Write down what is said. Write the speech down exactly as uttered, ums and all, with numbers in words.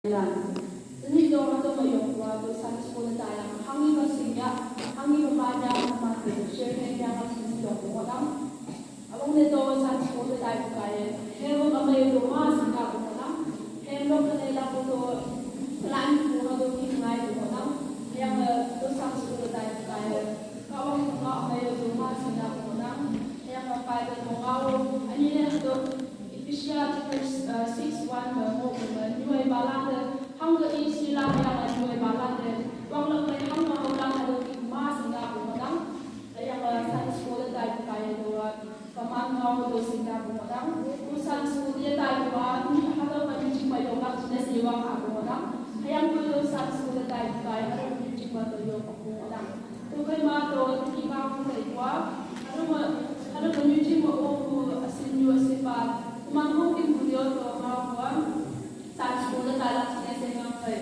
Lan. Tuni to ma to ma yong wa to Sunday school ta yang hangi ma sing ya, hangi ma ma ya ma ma to share ne ya ma sing yong mo dang. Abang ne to Sunday school ta yang ka ye. He wo ma ma yo to ma sing ka mo dang. He lo ka ne la ko to lan ko ma to ki ngai mo dang. Yang to Sunday school ta yang ka ye. Ka wa ma ma yo to ma sing ka mo dang. Yang ka pa to mo wa wo. Ani ne to Ephesians chapter uh, six one ba mo ba nyuai balan de hang ga i si la ya ga nyuai balan de wang la kai hang ga hau la ha do ki ma sing ga ko ma dang. Da yang ga Sunday school da dai ka ya do wa ka man ga do sing ga ko ma dang. Ko Sunday school ya dai ko wa ni ha do ka ni chi ma yo ga chi da si wa ga ko ma dang. Ha yang ko do Sunday school da dai ka ya ha do ni chi ma do yo ko ma dang. Tukai ma to tiki ma ku kai kwa. Haru ma haru ma nyuji ma o ku asin nyu asin ba. Kuma ko kin ku yo to ma kwa. Sunday school da ta la sine se ngang kai.